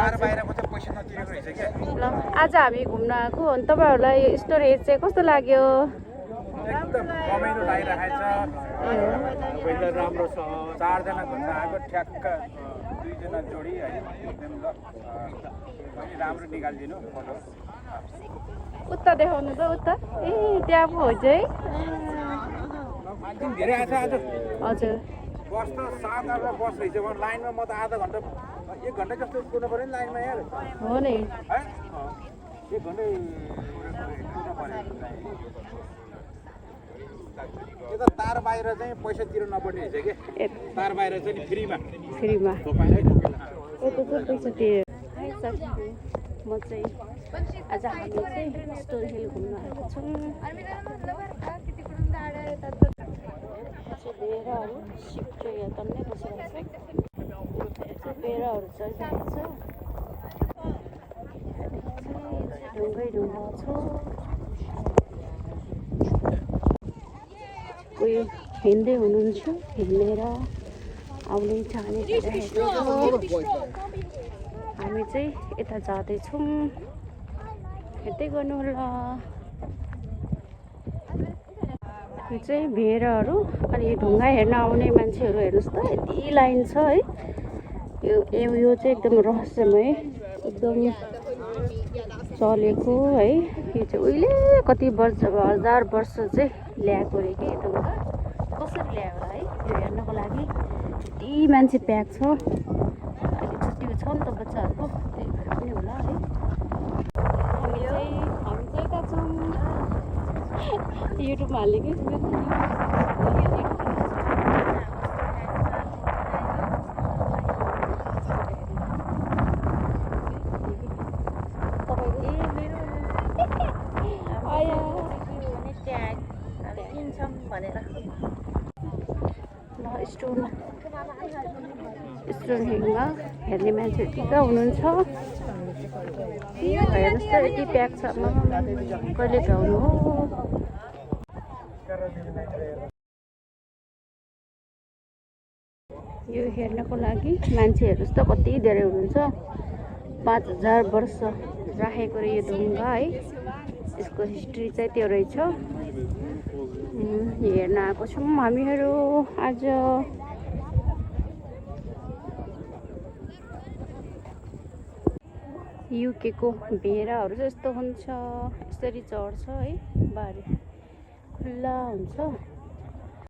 बाहिरको चाहिँ पैसा नतिरेको रहेछ क्या। ल आज हामी घुम्न आएको अनि तपाईँहरूलाई स्टोरेज चाहिँ कस्तो लाग्यो? एकदम रमाइलो लागिरहेको छ। वेदर राम्रो छ। 4 जना घुम्न आएको ठ्याक्क 2 जना जोडी है एकदम ल पनि राम्रो निकालिदिनु फोटो। उता देखाउनु त उता ए त्यहाँ पो हो चाहिँ मान्छे धेरै आएको छ आज। हजुर बस त 7 आवर बस रहेछ लाइनमा म त आधा घन्टा 1 घन्टा जस्तो कुर्नु पर्यो नि लाइनमा यार हो नि है 1 घन्टा कुर्नु पर्यो। यता तार बाहिर चाहिँ पैसा तिर्नु नपर्ने रहेछ के तार बाहिर चाहिँ फ्रीमा फ्रीमा तो पाए यता चाहिँ पैसा तिर्यो म चाहिँ आज हामी चाहिँ स्टोर हिल घुम्न आएको छौँ। बेराहरू सिप चाहिँ यहाँ तन्नै बसिरहेको छ। बेराहरू चलिरहेको छ। ढुङ्गै ढुङ्गा छ। उयो हिँड्दै हुनुहुन्छ हिँडेर आउने जाने गरिरहेको छ। हामी चाहिँ यता जाँदैछौँ हेर्दै गर्नुहोला। यो चाहिँ भेराहरू अनि ढुङ्गा हेर्न आउने मान्छेहरू हेर्नुहोस् त यति लाइन छ है। यो चाहिँ एकदम रहस्यमय एकदम चलेको है। यो चाहिँ उहिले कति वर्ष 1000 वर्ष चाहिँ ल्याएको अरे कि ढुङ्गा कसरी ल्यायो होला है यो हेर्नको लागि यति मान्छे प्याक छ। अहिले छुट्टी छ नि त बच्चाहरूको त्यही भएर पनि होला है। हामी चाहिँ यता छौँ युट्युबमा हाल्ने कि स्टोर हिलमा हेर्ने मान्छेहरू के कहाँ हुनुहुन्छ हेर्नुहोस् त यति प्याक छ। कहिले भ्याउनु हो यो हेर्नको लागि मान्छे हेर्नुहोस् त कति धेरै हुनुहुन्छ। 5000 वर्ष राखेको रे यो ढुङ्गा है। यसको हिस्ट्री चाहिँ त्यो रहेछ। हेर्न आएको छौँ हामीहरू आज। युकेको भेराहरू चाहिँ यस्तो हुन्छ यसरी चढ्छ है बारी खुल्ला हुन्छ।